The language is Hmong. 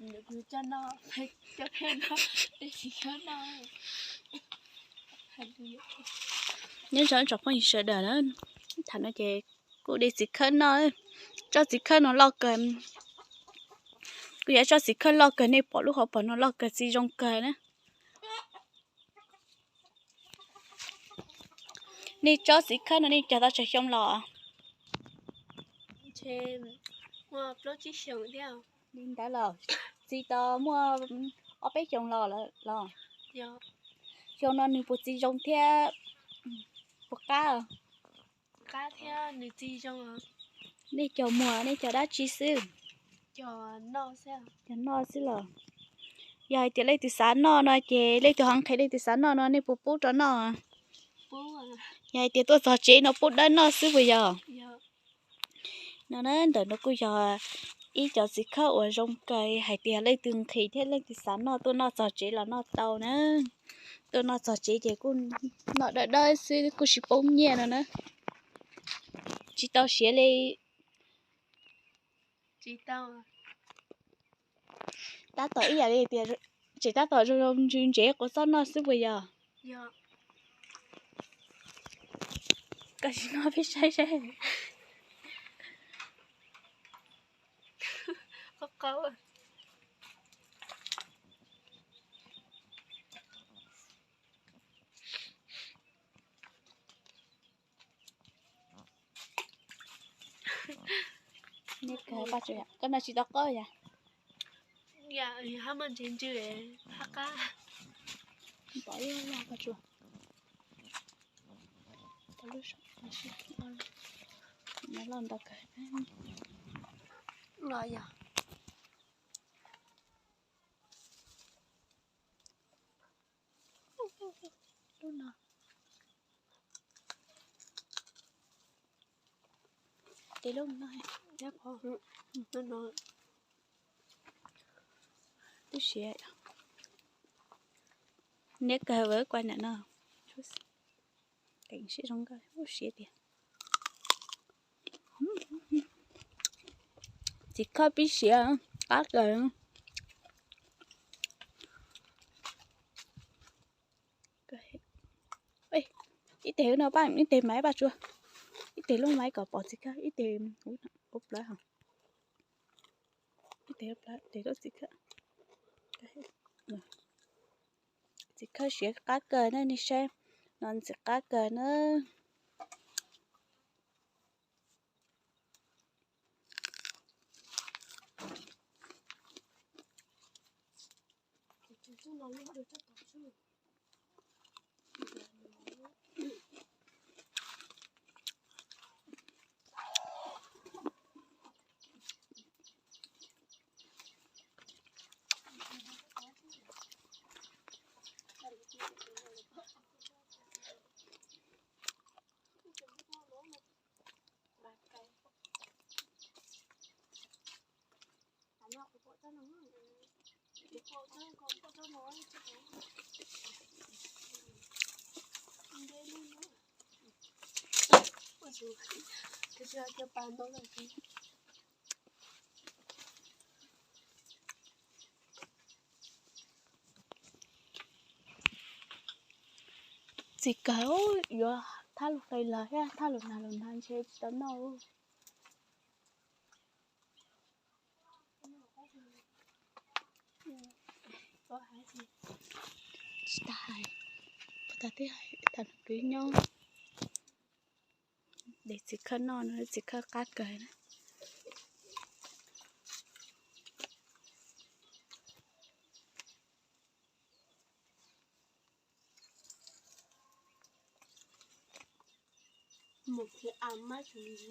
Nyob zoo tsoom phooj ywg sawv daws na, tham no ces kuv de txiv khawb noj, tsob txiv khawb no loj kawg, kuv yuav tsob txiv khawb loj kawg, nej pom lub hauv paus no loj kawg, txi zoo kawg na. Nej tsob txiv khawb no nej cog tau tsawg xyoo los? Li ntawd los txi tau muaj ob peb xyoo los los? Xyoo no nws puas txi zoo thiab puas qab? Nej cog muag nej cog dab tsi xwb? Cog noj xwb los? Yog hais tias leej twg xav noj no ces leej twg ho nqhis leej twg xav noj no nej puas pub rau noj? Yog hais tias tuaj txog tsev no pub dawb noj xwb puas yog? No na, ntawm no kuj yog ib cov txiv khawb uas zoo kawg, hais tias leej twg nqhis thiab leej twg xav noj tuaj noj txog tsev los noj tau na. Tuaj noj txog tsev ces kuj noj dawb dawb xwb kuj tsis poob nyiaj no na. Tsis tau siav li. Tab tom ib yam li tias tseem tab tom zoo zoo ntse ntsev quav txob noj xwb puas yog? Koj tsis noj peb saib saib. Koj no tsis tau qab yom? Pom ib laj Paj Tsua, loj ntau kawg los yog. Lub no, tes lub no, twb siav. Niab kawg, kua nam no, teem siab zoo nkauj, siav tiag. Txiv khawb pib siav, qab kawg. Ib teg no pab, ib teg maiv Paj Tsua, ib teg lub maiv kom pom txiv khawb, ib teg ua plawv hos, ib teg ua plawv, ib teg lub txiv khawb. Txiv khawb siav qab kawg na, nej saib no ntxim qab kawg na. Txiv kawg, yuav thab lus qe lawm thiab thab lus nag lus nag ntshe tsis tau noj. Tsis tas hais, puas tas twb hais tas nws kwv nyob. De txiv khawb noj no, txiv khawb qab kawg na. Mus khi a mab tsis